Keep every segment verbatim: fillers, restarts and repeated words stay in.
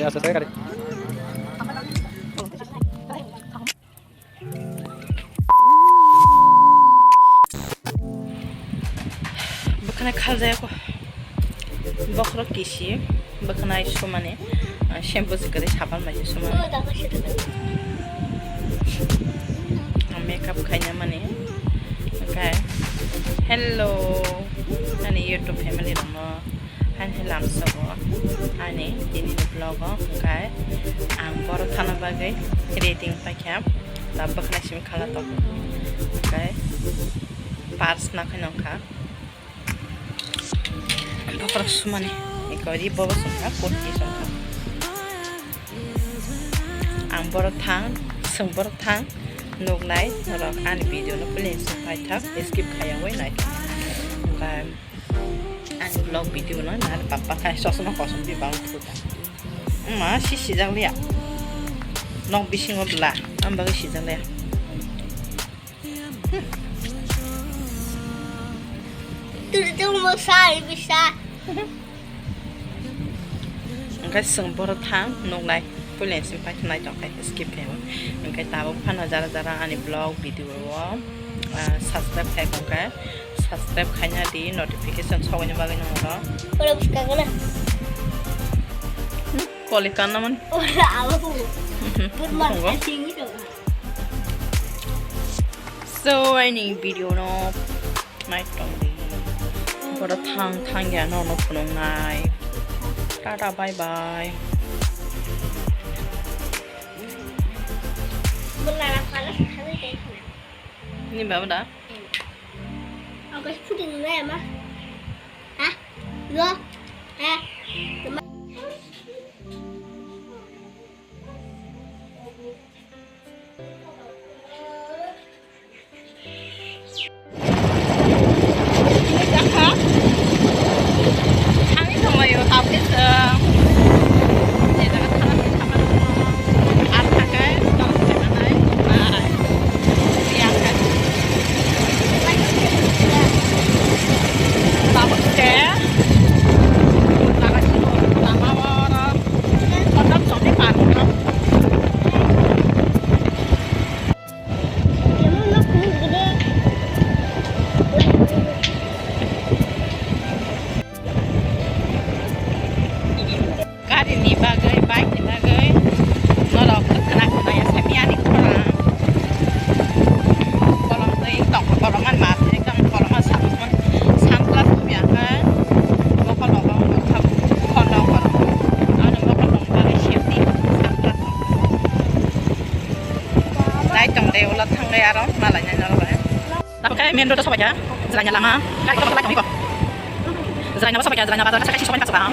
Bwkhwnai khaljaya kho. Bokhorok kisi bwkhwnai sumani, ah, shampoo se kwrwi sapan bai se sumani. Makeup khaina mani. Okay. Hello. Ani YouTube family rokno. Ani lamsogo. Ani tini vlog o. Okay. Ang borok thana bagwi ready wngpaikha. Da bwkhwnai simi khala tok. Okay. Pars nakhai nongkha. Bokhorok sumani, eko ri bobo songkha, kurti songkha. Ang borok thang, chwng borok thang, nuknai norok ani video no please paithak, skip khaiyawi naithak. Onkha ani vlog video no nari papa khai sosma kosom di bang thuta. Ma si sijak liya. Nok bisingo bla, ang bagwi sijak liya. Tutung mo sa bisa. Hwnkhe chwng borok thang nuknai, puila simi paithanai tongkhe skip khaio. Hwnkhe tabuk phano jara jara ani vlog video o, ah, subscribe khai tongkhe subscribe khaina di, notification sogwini bagwi nongno. Oro bwskang na. Koli kanna man. Oro abo. Burma. Tongo. Singwi tongo. So, aini video no nai tong di. Boro thang thang ya no no phunung nai. Tata, bye bye. Ni baba da? Aku shooting na ya ma. Ha? Lo? Ha? Gari ni bagwi, bike ni bagwi, norok khwna khwna ya sami ani khorang. Kolom twi tong, kolom man ma twi tong, kolom man sam, sam, sunglass ya kha, bokol rok wng tong kha, bokol rok, ano bokol rok bagwi safety, sunglass. Nai tong de, ulo thangwi aro malai nai norok bai. Tabuk khe main road o sobaikha, Jwraini lama. Gari kotor kotor lai tongwi kok. Jwraini lama sobaikha, Jwraini bazar sakha si sobaini kaisa ba.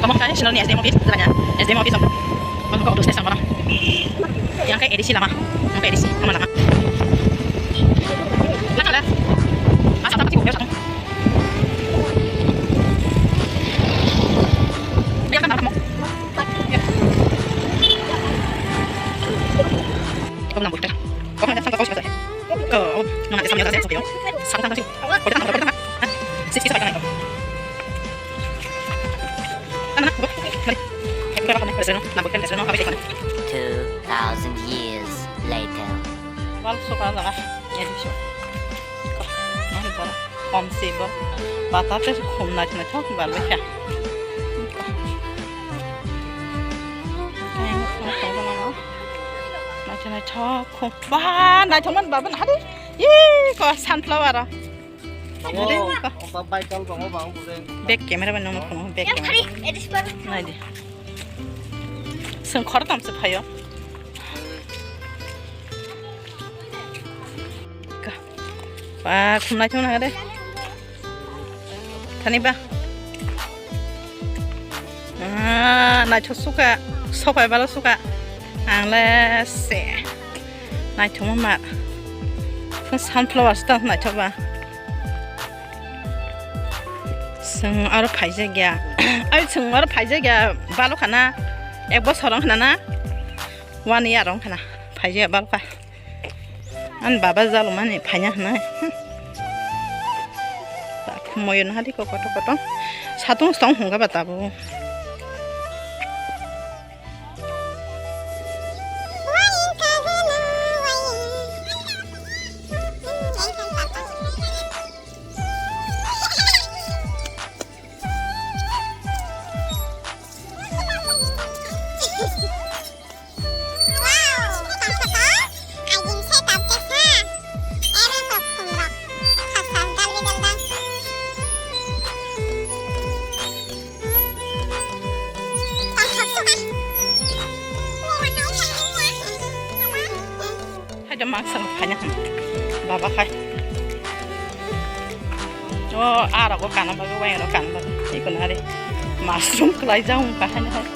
Omo khe sinoni S D M office, Jwraini S D M office. Omo khe auto station bono. Yang khe A D C lama. Yang khe A D C lama lama. Asa tak sih, biasa dong. Biasa kan kamu? Kau nang buka. Kau hanya sangka kau siapa? Kau nang S M S saja, sopio. Sama sama sih. Kau datang, kau datang. Six, six, five, nine. Mana? Mari. Kau apa nih? Restoran. Nang buka restoran apa sih? Two thousand years later. Wal suka jaga. Ya, di sini. Kau. Mana, kau? Khom se bo. Bata te khum naithok naithok bal kha. Naithok naithok khum. Ba, naithok man baba hadi. Ih, ko sunflower. Hadi ko. Back camera ban nang khum, back camera. Nai di. Seng khor tam se phayo. Ka. Ba, khum naithok nang de. Thani ba. Ah, naithok suka, sopai bala suka. Ang le se. Naithok ma. Phung sunflower sta naithok ba. Seng aro phaijak ya. Ai seng aro phaijak ya. Balo khana. Ek bosor wng khana na. One year wng khana. Phaijak ya balo kha. Ani baba jalomani phaina hwnwi. Ta khumoyo naha di ko koto koto. Satung stong hwnga ba tabuk. Mangsa no khaina hwn. Baba khai. O, a rogo kana bagwi, wayang rogo kana bagwi. Iko na re. Mushroom kwlai jang wngkha haino hai.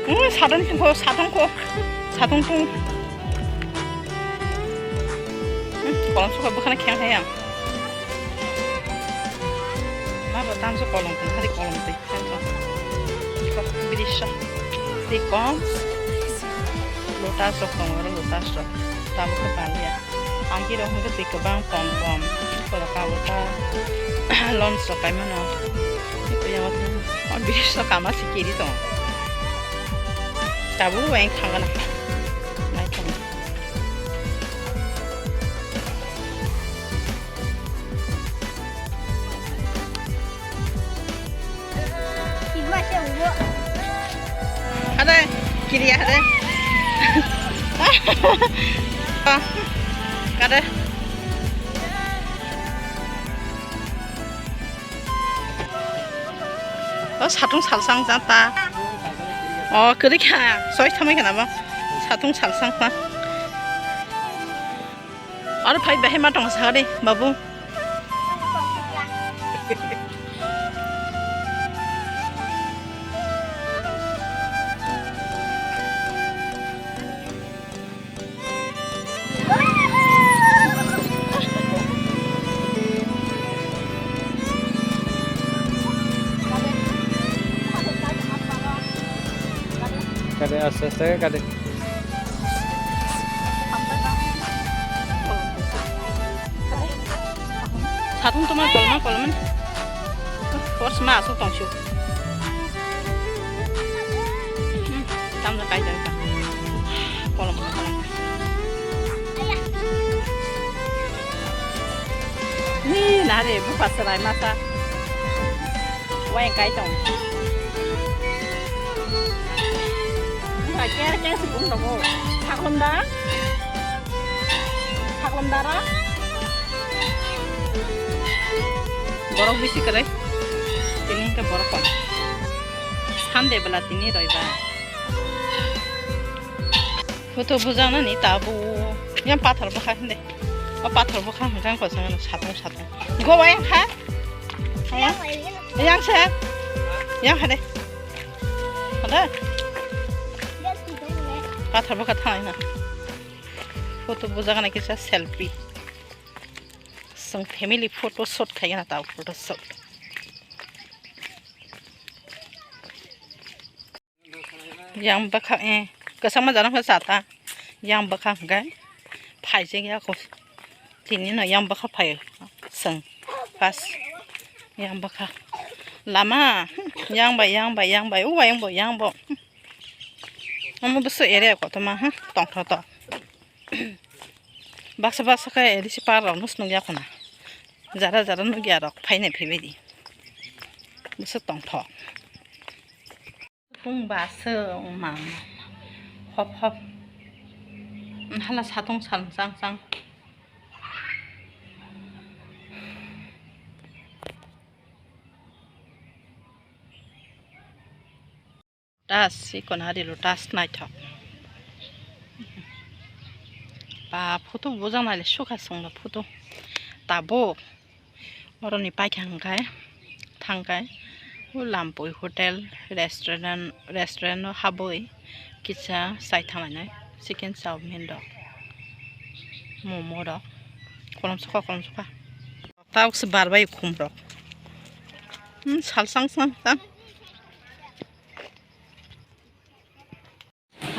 Hmm, sadon tungkho, sadon kho. Sadon tung. Hmm, kolom sokha bwkhana kheng hai ang. Ma ba tamso kolom, hari kolom tei. Bidisha. Tei kom. Lotus rok tongo, oro lotus rok. Tabuk khe baliya. Agi rok hwnkhe twi kwbang kom kom. Oro kabo ta loans rok kaimano. Tei yang o bidisha kama si kiri tongo. Tabuk weng thangana. Naithok. Hade, kiriya hade. Kade. O satung salsang jata. O kwrwi kha, soi thamai khana ba. Satung salsang kha. Aro phai bahai ma tong sa de, babu. Kade, aste aste kade. Satung tongma kolma kolma. Force ma asuk tongsu. Hmm, tamla kai jang ka. Kolom kolom. Ni nare bu pasarai masa. Wayang kai tong. Wngkha khe khe se bung tongo. Saklom da? Saklom da ra? Borok bisi kwrwi. Tini hwnkhe borok kom. Sunday bwla tini roibar. Photo bujaknani tabuk. Yang pathor bwkha hwnde. O pathor bwkha hwnkhe ang kochangno satung satung. Go wayang kha? Yang se. Yang hade. Hade. Pathor bwkha thangnai na. Photo bujakna kisa selfie. Chwng family photo shoot khaina ta photo shoot. Yang bwkha, eh, kwchangma jana khe cha ta. Yang bwkha hwnkhe phaijak ya kho. Tini no yang bwkha phai chwng pas yang bwkha lama yang bai yang bai yang bai o yang bo yang bo. Omo bwswk area kotorma, hmm, tongthotok. Baksa baksa khe risi par rok no swng ya khuna. Jara jara nugya rok phainai phaibai di. Bwswk tongthok. Bung ba se ma hop hop. Hala satung sal chang chang. Lotus, iko nari lotus naithok. Ba, photo bujak naile sukha chwngno photo. Tabuk oroni paikha hwnkhe thangkhe o Lampui Hotel Restaurant, restaurant o habwi kisa chai thanglainai chicken chowmin rok, momo rok. Kolom sukha, kolom sukha. Tabuk se barbai khum rok. Hmm, sal sang sang tang.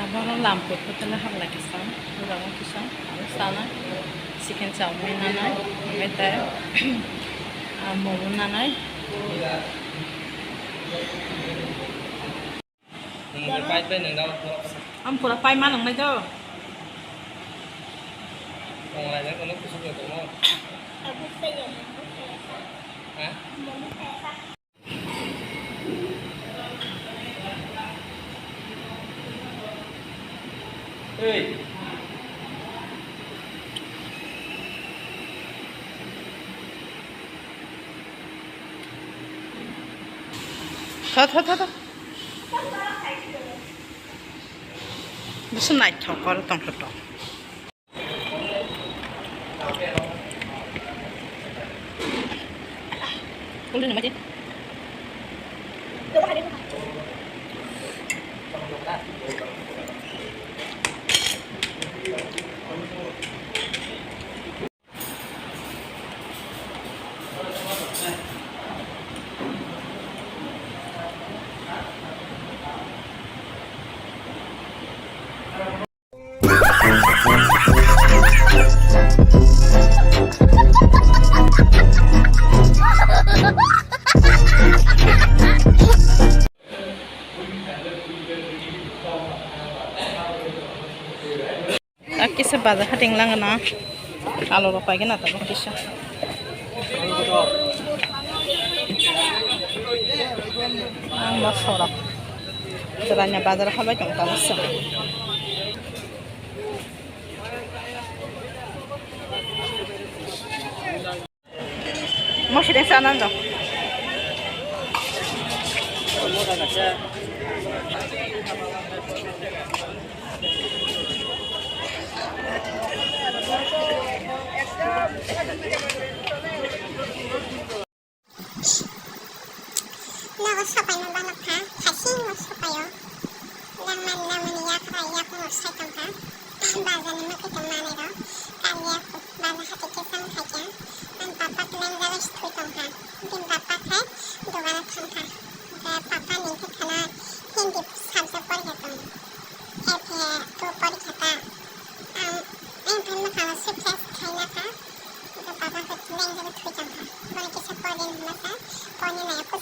Abo no Lampui Hotel o hablai kisa, abo kisa, abo sana, chicken chowmin nanai, omo tei, ah, momo nanai. Ang pura pai ma nang nai do. Tong lai nai kono kusuk ya tong mo. Ha? Hey. Tho, tho, tho, tho. Bwswk naithok oro tongthok tong. Kisa bazar hating langna alu rok paigwna tabuk kisa. Ang moso rok chwraino bazar habai tong tabuk se. Mosideng sanando. Nogo sopaima balok kha, haisingo sopaio. Langmani langmani yakra yakungno sai tongkha. Bazarni mwkhwi tong manwirok. Kaliya bazar hati khe chang khaikha. Ang papa khe lengjagwi se thwi tongkha. Bini papa khe dogano thangkha. Hwnkhe papa ni hwnkhe khana Hindi subject porikha tong. F A two porikha ta. Ang, ang phan mwkhang success khaina kha. Hwnkhe papa khe lengjagwi thwi tongkha. Bono kisa porini hwnma sa, porini nai khe